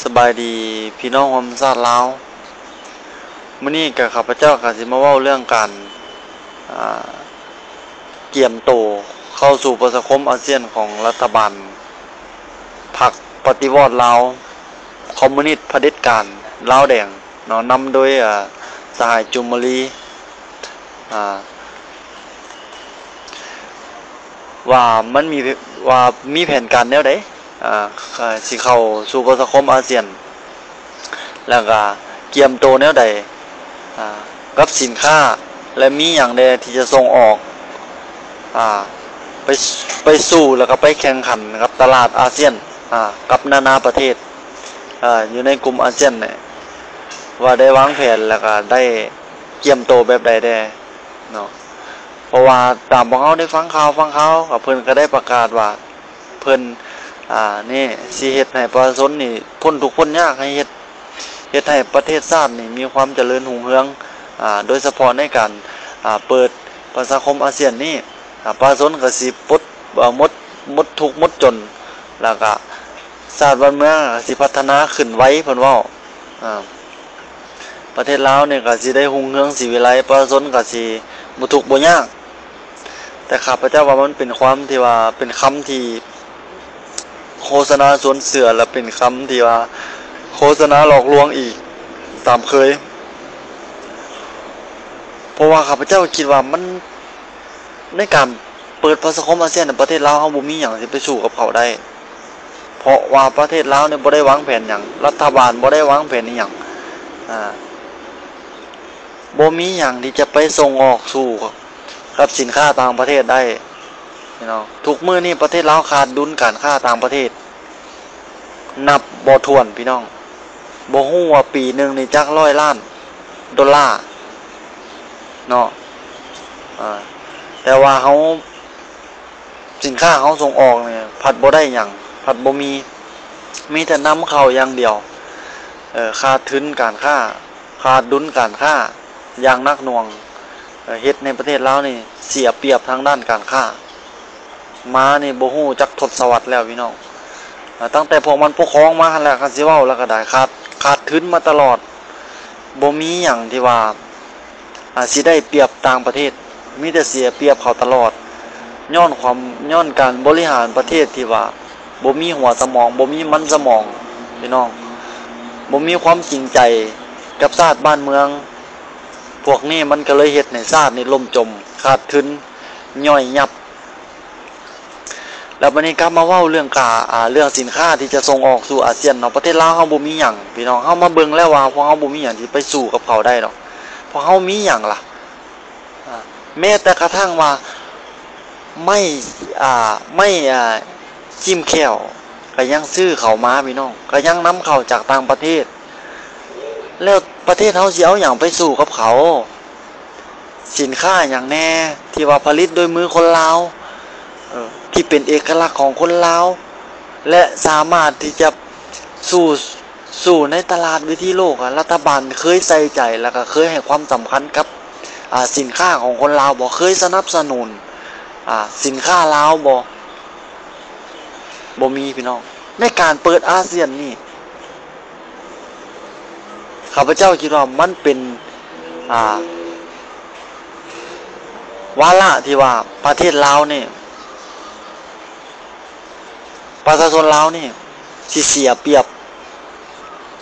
ສະບາຍດີພີ່ນ້ອງຮ່ວມຊາດລາວ. ມື້ນີ້ກະຂ້າພະເຈົ້າກະຊິມາເວົ້າເລື່ອງການ ອາ ກຽມໂຕເຂົ້າສູ່ປະຊາຄົມອາຊຽນຂອງລັດຖະບານພັກປະຕິວັດລາວ ຄອມມູນິດຜະເດັດການລາວແດງເນາະ ນຳໂດຍ ອາ ສະຫາຍ ຈູມມາລີ ອາ ວ່າມັນມີ ວ່າມີແຜນການແນວໃດ ອາ ຊິເຂົ້າສູ່ປະຊາຄົມອາຊຽນ ແລ້ວກະກຽມໂຕແນວໃດ ອາ ກັບສິນຄ້າ ແລະ ມີຫຍັງແດ່ທີ່ຈະສົ່ງອອກ ອາ ໄປ ໄປສູ່ ແລ້ວກະໄປແຂ່ງຂັນກັບຕະຫຼາດອາຊຽນ ອາ ກັບນານາປະເທດ ອາ ຢູ່ໃນກຸ່ມອາຊຽນນີ້ ວ່າໄດ້ວາງແຜນ ແລ້ວກະໄດ້ກຽມໂຕແບບໃດແດ່ເນາະ. ເພາະວ່າຕາມພວກເຮົາໄດ້ຟັງຂ່າວ ຟັງຂ່າວ ກະເພິ່ນກະໄດ້ປະກາດວ່າ ເພິ່ນ ອາ ນີ້ຊິເຮັດໃຫ້ປະຊາຊົນນີ້ພົ້ນທຸກພົ້ນຍາກ ໃຫ້ເຮັດ ເຮັດໃຫ້ປະເທດຊາດນີ້ມີຄວາມຈະເລີນຮຸ່ງເຮືອງ ອາ ໂດຍສະເພາະໃນການ ອາ ເປີດປະຊາຄົມອາຊຽນນີ້ ອາ ປະຊາຊົນກະຊິປົດ ອາ ໝົດ ໝົດທຸກໝົດຈົນ ແລ້ວກະຊາດບ້ານເມືອງກະຊິພັດທະນາຂຶ້ນໄວ ເພິ່ນເວົ້າ ອາ ປະເທດລາວນີ້ກະຊິໄດ້ຮຸ່ງເຮືອງສີວິໄລ ປະຊາຊົນກະຊິບໍ່ທຸກບໍ່ຍາກ. ແຕ່ຂ້າພະເຈົ້າວ່າມັນເປັນຄວາມທີ່ວ່າ ເປັນຄຳທີ່ໂຄສະນາຊວນເຊື່ອ ແລະ ເປັນຄຳທີ່ວ່າໂຄສະນາຫຼອກລວງອີກຕາມເຄີຍ. ເພາະວ່າຂ້າພະເຈົ້າຄິດວ່າມັນ ໃນການເປີດປະຊາຄົມອາຊຽນ ປະເທດລາວເຮົາບໍ່ມີຫຍັງຊິໄປສູ້ກັບເຂົາໄດ້ ເພາະວ່າປະເທດລາວນີ້ບໍ່ໄດ້ວາງແຜນຫຍັງ ລັດຖະບານບໍ່ໄດ້ວາງແຜນອີ່ຫຍັງ ອາ ບໍ່ມີຫຍັງທີ່ຈະໄປສົ່ງອອກສູ່ກັບສິນຄ້າຕ່າງປະເທດໄດ້ເນາະ. ທຸກມື້ນີ້ປະເທດລາວຂາດດຸນການຄ້າຕ່າງປະເທດ ນັບບໍ່ຖ້ວນພີ່ນ້ອງ ບໍ່ຮູ້ວ່າປີໜຶ່ງນີ້ຈັກຮ້ອຍລ້ານໂດລາເນາະ. ອາ ແຕ່ວ່າເຮົາ ສິນຄ້າເຮົາສົ່ງອອກນີ້ພັດບໍ່ໄດ້ຫຍັງ ພັດບໍ່ມີ ມີແຕ່ນຳເຂົ້າຢ່າງດຽວ. ເອີ ຂາດທຶນການຄ້າ ຂາດດຸນການຄ້າຢ່າງໜັກໜ່ວງ ເອີ ເຮັດໃຫ້ປະເທດລາວນີ້ເສຍປຽບທາງດ້ານການຄ້າ ມານີ້ບໍ່ຮູ້ຈັກທົດສະວັດແລ້ວພີ່ນ້ອງ. ເອີ ຕັ້ງແຕ່ພວກມັນປົກຄອງມາຫັ້ນແຫຼະ ຄັນຊິເວົ້າແລ້ວກະໄດ້ ຂາດ ຂາດທຶນມາຕະຫຼອດ ບໍ່ມີຫຍັງທີ່ວ່າ ອາ ຊິໄດ້ປຽບຕ່າງປະເທດ ມີແຕ່ເສຍປຽບເຂົາຕະຫຼອດ ຍ້ອນຄວາມ ຍ້ອນການບໍລິຫານປະເທດທີ່ວ່າບໍ່ມີຫົວສະໝອງ ບໍ່ມີມັນສະໝອງ ພີ່ນ້ອງ ບໍ່ມີຄວາມຈິງໃຈກັບຊາດບ້ານເມືອງ. ພວກນີ້ມັນກະເລີຍເຮັດໃຫ້ຊາດນີ້ລົ້ມຈົມ ຂາດທຶນ ຍ່ອຍຍັບ. ແລ້ວບາດນີ້ກັບມາເວົ້າເລື່ອງກາ ອາ ເລື່ອງສິນຄ້າທີ່ຈະສົ່ງອອກສູ່ອາຊຽນເນາະ ປະເທດລາວເຮົາບໍ່ມີຫຍັງ ພີ່ນ້ອງ ເຮົາມາເບິ່ງແລ້ວວ່າພວກເຮົາບໍ່ມີຫຍັງທີ່ໄປສູ້ກັບເຂົາໄດ້ດອກ ພວກເຮົາມີຫຍັງລະ ອາ ແມ້ແຕ່ກະທັ່ງວ່າໄມ້ ອາ ໄມ້ ອາ ຈິ້ມແຂ້ວກະຍັງຊື້ເຂົ້າມາ ພີ່ນ້ອງ ກະຍັງນຳເຂົ້າຈາກຕ່າງປະເທດ ແລ້ວປະເທດເຮົາຊິເອົາຫຍັງໄປສູ້ກັບເຂົາ? ສິນຄ້າຫຍັງແດ່ທີ່ວ່າຜະລິດໂດຍມືຄົນລາວ ເອີ ທີ່ເປັນເອກະລັກຂອງຄົນລາວ ແລະ ສາມາດທີ່ຈະສູ້ ສູ້ໃນຕະຫຼາດເວທີໂລກ ອາ ລັດຖະບານເຄີຍໃສ່ໃຈ ແລ້ວກະເຄີຍໃຫ້ຄວາມສຳຄັນກັບ ອາ ສິນຄ້າຂອງຄົນລາວບໍ່? ເຄີຍສະໜັບສະໜູນ ອາ ສິນຄ້າລາວບໍ່? ບໍ່ມີ ພີ່ນ້ອງ. ໃນການເປີດອາຊຽນນີ້ ຂ້າພະເຈົ້າຄິດວ່າມັນເປັນ ອາ ວາລະທີ່ວ່າປະເທດລາວນີ້ ປະຊາຊົນລາວນີ້ຊິເສຍປຽບ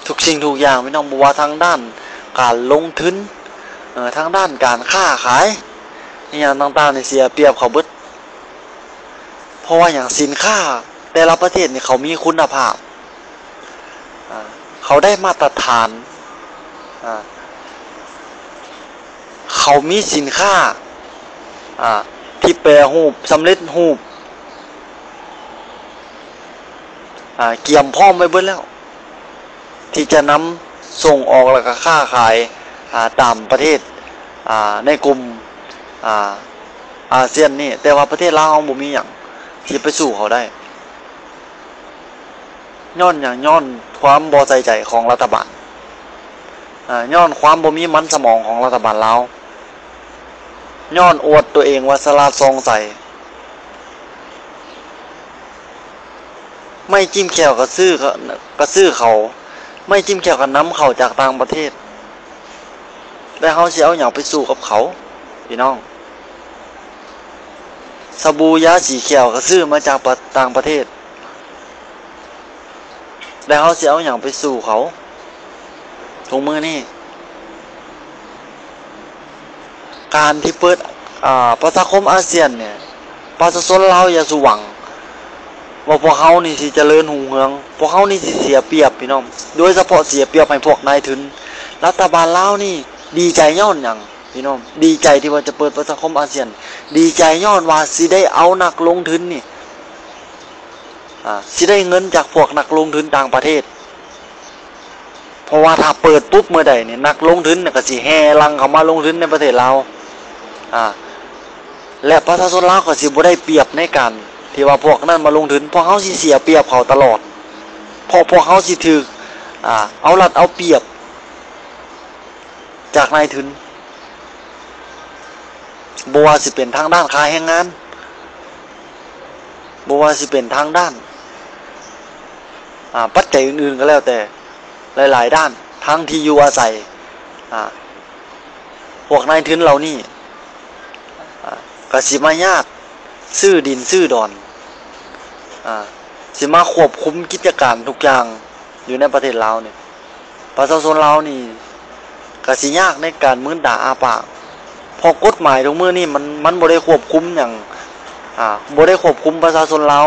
ທຸກສິ່ງທຸກຢ່າງ ພີ່ນ້ອງ ບໍ່ວ່າທາງດ້ານການລົງທຶນ ເອີ ທາງດ້ານການຄ້າຂາຍ ອີ່ຫຍັງຕ່າງໆນີ້ເສຍປຽບເຂົາເບິດ. ເພາະວ່າຫຍັງ? ສິນຄ້າແຕ່ລະປະເທດນີ້ເຂົາມີຄຸນນະພາບ ອາ ເຂົາໄດ້ມາດຕະຖານ ອາ ເຂົາມີສິນຄ້າ ອາ ທີ່ແປຮູບ ສຳເລັດຮູບ ອາ ກຽມພ້ອມໄວ້ເບິດແລ້ວ ທີ່ຈະນຳສົ່ງອອກ ແລ້ວກະຄ້າຂາຍ ອາ ຕາມປະເທດ ອາ ໃນກຸ່ມ ອາ ອາຊຽນນີ້ ແຕ່ວ່າປະເທດລາວເຮົາບໍ່ມີຫຍັງທີ່ໄປສູ້ເຂົາໄດ້. ຍ້ອນຫຍັງ? ຍ້ອນຄວາມບໍ່ໃສ່ໃຈຂອງລັດຖະບານ ອາ ຍ້ອນຄວາມບໍ່ມີມັນສະໝອງຂອງລັດຖະບານລາວ ຍ້ອນອວດຕົວເອງວ່າສະຫຼາດສ່ອງໃສ. ໄມ້ຈິ້ມແຂ້ວກະຊື້ ກະຊື້ເຂົາ ໄມ້ຈິ້ມແຂ້ວກໍນຳເຂົ້າຈາກຕ່າງປະເທດ ແລ້ວເຮົາຊິເອົາຫຍັງໄປສູ້ກັບເຂົາ ພີ່ນ້ອງ? ສະບູຢາສີແຂ້ວກໍຊື້ມາຈາກປະ ຕ່າງປະເທດ ແລ້ວເຮົາຊິເອົາຫຍັງໄປສູ້ເຂົາ? ທຸກມື້ນີ້ ການທີ່ເປີດ ອາ ປະຊາຄົມອາຊຽນນີ້ ປະຊາຊົນລາວຢ່າສູ່ຫວັງວ່າພວກເຮົານີ້ຊິຈະເລີນຮຸ່ງເຮືອງ, ພວກເຮົານີ້ຊິເສຍປຽບ ພີ່ນ້ອງ, ໂດຍສະເພາະເສຍປຽບໃຫ້ພວກນາຍທຶນ. ລັດຖະບານລາວນີ້ດີໃຈຍ້ອນຫຍັງ ພີ່ນ້ອງ? ດີໃຈທີ່ວ່າຈະເປີດປະຊາຄົມອາຊຽນ, ດີໃຈຍ້ອນວ່າຊິໄດ້ເອົານັກລົງທຶນນີ້ ອາ ຊິໄດ້ເງິນຈາກພວກນັກລົງທຶນຕ່າງປະເທດ. ເພາະວ່າຖ້າເປີດປຸບເມື່ອໃດນີ້ ນັກລົງທຶນກໍຊິແຫ່ຫຼັ່ງເຂົ້າມາລົງທຶນໃນປະເທດລາວ ອາ ແລະ ປະຊາຊົນລາວກໍຊິບໍ່ໄດ້ປຽບໃນການທີ່ວ່າພວກນັ້ນມາລົງທຶນ. ພວກເຮົາຊິເສຍປຽບເຂົາຕະຫຼອດ ເພາະພວກເຮົາຊິຖືກ ອາ ເອົາລັດເອົາປຽບຈາກນາຍທຶນ. ບໍ່ວ່າຊິເປັນທາງດ້ານຄ່າແຮງງານ, ບໍ່ວ່າຊິເປັນທາງດ້ານ ອາ ປັດໄຈອື່ນໆກໍແລ້ວແຕ່ ຫຼາຍໆດ້ານ, ທັງທີ່ຢູ່ອາໄສ ອາ ພວກນາຍທຶນເຫຼົ່ານີ້ ອາ ກໍຊິມາຍາດຊື້ດິນຊື້ດອນ ອາ ຊິມາຄວບຄຸມກິດຈະການທຸກຢ່າງ ຢູ່ໃນປະເທດລາວນີ້ ປະຊາຊົນລາວນີ້ກໍຊິຍາກໃນການມືນຕາອ້າປາກ ເພາະກົດໝາຍທຸກມື້ນີ້ມັນ ມັນບໍ່ໄດ້ຄວບຄຸມຫຍັງ ອາ ບໍ່ໄດ້ຄວບຄຸມປະຊາຊົນລາວ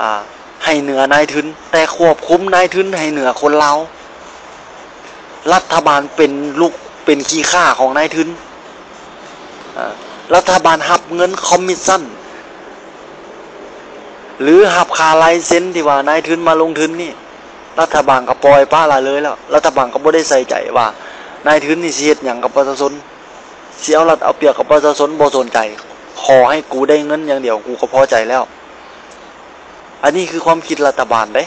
ອາ ໃຫ້ເໜືອນາຍທຶນ, ແຕ່ຄວບຄຸມນາຍທຶນໃຫ້ເໜືອຄົນລາວ. ລັດຖະບານເປັນລູກ ເປັນຂີ້ຂ້າຂອງນາຍທຶນ. ອາ ລັດຖະບານຮັບເງິນຄອມມິດຊັນ ຫຼື ຮັບຄ່າລາຍເຊັນທີ່ວ່ານາຍທຶນມາລົງທຶນນີ້ ລັດຖະບານກໍປ່ອຍປະລະເລີຍແລ້ວ. ລັດຖະບານກໍບໍ່ໄດ້ໃສ່ໃຈວ່ານາຍທຶນນີ້ຊິເຮັດຫຍັງກັບປະຊາຊົນ, ຊິເອົາລັດເອົາປຽບກັບປະຊາຊົນ, ບໍ່ສົນໃຈ, ຂໍໃຫ້ກູໄດ້ເງິນຢ່າງດຽວ ກູກໍພໍໃຈແລ້ວ. ອັນນີ້ຄືຄວາມຄິດລັດຖະບານເດ້.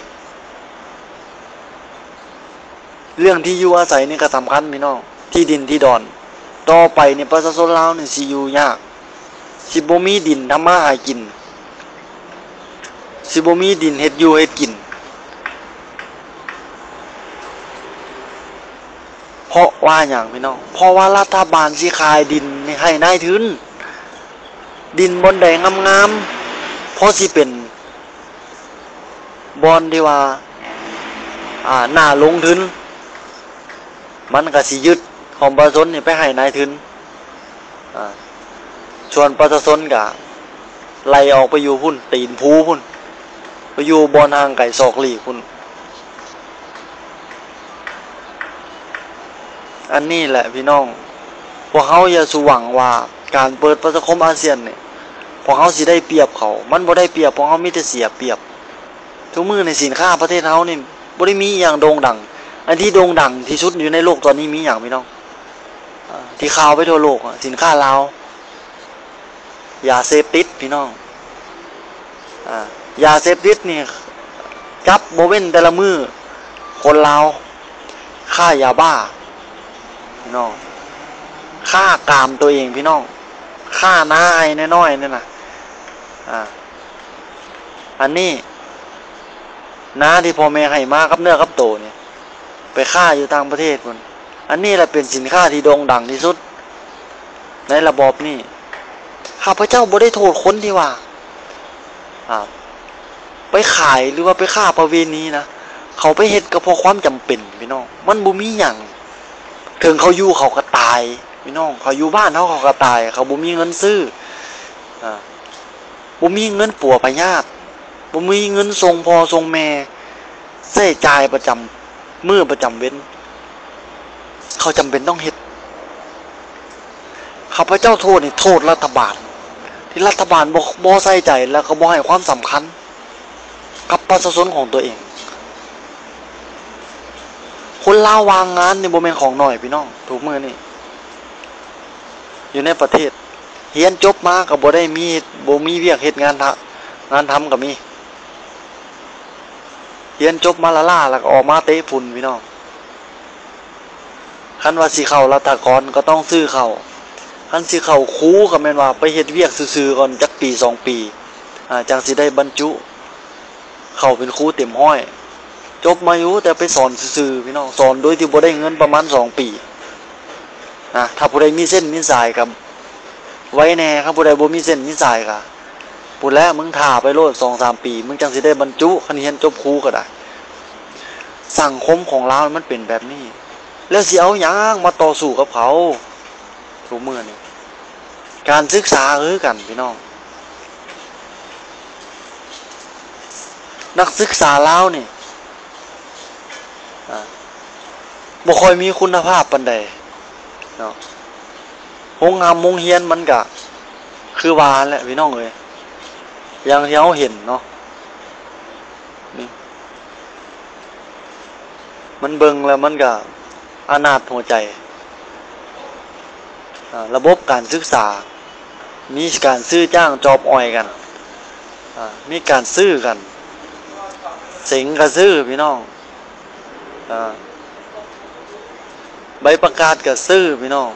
ເລື່ອງທີ່ຢູ່ອາໄສນີ້ກໍສຳຄັນ ພີ່ນ້ອງ, ທີ່ດິນທີ່ດອນ. ຕໍ່ໄປນີ້ປະຊາຊົນລາວນີ້ຊິຢູ່ຍາກ, ຊິບໍ່ມີດິນທຳມາຫາກິນ, ຊິບໍ່ມີດິນເຮັດຢູ່ເຮັດກິນ. ເພາະວ່າຫຍັງ ພີ່ນ້ອງ? ເພາະວ່າລັດຖະບານຊິຂາຍດິນໃຫ້ນາຍທຶນ. ດິນບ່ອນໃດງາມໆ ພໍຊິເປັນບ່ອນທີ່ວ່າ ອາ ໜ້າລົງທຶນ ມັນກໍຊິຍຶດຂອງປະຊາຊົນນີ້ໄປໃຫ້ນາຍທຶນ. ອາ ສ່ວນປະຊາຊົນກໍໄລ່ອອກໄປຢູ່ພຸ້ນ ຕີນພູພຸ້ນ, ໄປຢູ່ບ່ອນຫ່າງໄກສອກຫຼີກພຸ້ນ. ອັນນີ້ແຫຼະພີ່ນ້ອງ, ພວກເຮົາຢ່າສູ່ຫວັງວ່າການເປີດປະຊາຄົມອາຊຽນນີ້ ພວກເຮົາຊິໄດ້ປຽບເຂົາ. ມັນບໍ່ໄດ້ປຽບ, ພວກເຮົາມີແຕ່ເສຍປຽບ. ທຸກມື້ນີ້ສິນຄ້າປະເທດເຮົານີ້ບໍ່ໄດ້ມີອີ່ຫຍັງໂດ່ງດັງ. ອັນທີ່ໂດ່ງດັງທີ່ສຸດຢູ່ໃນໂລກຕອນນີ້ມີຫຍັງ ພີ່ນ້ອງ? ອາ ທີ່ຂ່າວໄປທົ່ວໂລກ ອາ ສິນຄ້າລາວ ຢາເສບຕິດ ພີ່ນ້ອງ. ອາ ຢາເສບຕິດນີ້ຈັບບໍ່ເວັ້ນແຕ່ລະມື້, ຄົນລາວຄ້າຢາບ້າ ພີ່ນ້ອງ, ຄ້າກາມຕົວເອງ ພີ່ນ້ອງ, ຄ້ານາໃຫ້ນ້ອຍໆນີ້ນະ. ອາ ອັນນີ້ນາທີ່ພໍ່ແມ່ໃຫ້ມາກັບເນື້ອກັບໂຕນີ້ ໄປຄ້າຢູ່ຕ່າງປະເທດພຸ້ນ. ອັນນີ້ລະເປັນສິນຄ້າທີ່ໂດ່ງດັງທີ່ສຸດໃນລະບອບນີ້. ຂ້າພະເຈົ້າບໍ່ໄດ້ໂທດຄົນທີ່ວ່າ ອາ ໄປຂາຍ ຫຼືວ່າໄປຄ້າປະເວນີນະ, ເຂົາໄປເຮັດກໍເພາະຄວາມຈຳເປັນ ພີ່ນ້ອງ, ມັນບໍ່ມີຫຍັງ. ເຖິງເຂົາຢູ່ເຂົາກໍຕາຍ ພີ່ນ້ອງ, ເຂົາຢູ່ບ້ານເຮົາເຂົາກໍຕາຍ, ເຂົາບໍ່ມີເງິນຊື້ ອາ ບໍ່ມີເງິນປົວພະຍາດ, ບໍ່ມີເງິນສົ່ງພໍ່ສົ່ງແມ່ ໃຊ້ຈ່າຍປະຈຳມື້ປະຈຳເວັນ, ເຂົາຈຳເປັນຕ້ອງເຮັດ. ຂ້າພະເຈົ້າໂທດນີ້ ໂທດລັດຖະບານ ທີ່ລັດຖະບານບໍ່ ບໍ່ໃສ່ໃຈ ແລ້ວກໍບໍ່ໃຫ້ຄວາມສຳຄັນກັບປະຊາຊົນຂອງຕົວເອງ. ຄົນລາວວ່າງງານນີ້ບໍ່ແມ່ນຂອງໜ້ອຍ ພີ່ນ້ອງ, ທຸກມື້ນີ້ຢູ່ໃນປະເທດ ຮຽນຈົບມາກໍບໍ່ໄດ້ມີ ບໍ່ມີວຽກເຮັດງານທະ ງານທຳກໍມີ. ຮຽນຈົບມາລ້າໆ ແລ້ວກໍອອກມາເຕະຝຸ່ນ ພີ່ນ້ອງ. ຄັນວ່າຊິເຂົ້າລັດຖະກອນກໍຕ້ອງຊື້ເຂົ້າ, ຄັນຊິເຂົ້າຄູກໍແມ່ນວ່າໄປເຮັດວຽກຊື່ໆກ່ອນຈັກປີສອງປີ ອາ ຈັ່ງຊິໄດ້ບັນຈຸເຂົ້າເປັນຄູເຕັມຮ້ອຍ. ຈົບມາຢູ່ ແຕ່ໄປສອນຊື່ໆ ພີ່ນ້ອງ, ສອນໂດຍທີ່ບໍ່ໄດ້ເງິນປະມານສອງປີນະ. ຖ້າຜູ້ໃດມີເສັ້ນມີສາຍກໍໄວແດ່, ຄັນຜູ້ໃດບໍ່ມີເສັ້ນມີສາຍກໍພຸ້ນແຫຼະ, ມຶງຖ້າໄປໂລດສອງສາມປີ ມຶງຈັ່ງຊິໄດ້ບັນຈຸ, ຄັນຮຽນຈົບຄູກໍໄດ້. ສັງຄົມຂອງລາວມັນເປັນແບບນີ້, ແລ້ວຊິເອົາຫຍັງມາຕໍ່ສູ້ກັບເຂົາ? ທຸກມື້ນີ້ ການສຶກສາຄືກັນພີ່ນ້ອງ, ນັກສຶກສາລາວນີ້ ອາ ບໍ່ຄ່ອຍມີຄຸນນະພາບປານໃດເນາະ. ໂຮງຮ່ຳໂຮງຮຽນມັນກະຄືວ່າຫັ້ນແຫຼະພີ່ນ້ອງເອີຍ, ຢ່າງທີ່ເຮົາເຫັນເນາະ. ນີ້ ມັນເບິ່ງແລ້ວມັນກະອະນາດຫົວໃຈ. ອາ ລະບົບການສຶກສາ ມີການຊື້ຈ້າງຈອບອອຍກັນ, ອາ ມີການຊື້ກັນ, ເສັງກະຊື້ພີ່ນ້ອງ, ອາ ໃບປະກາດກະຊື້ພີ່ນ້ອງ.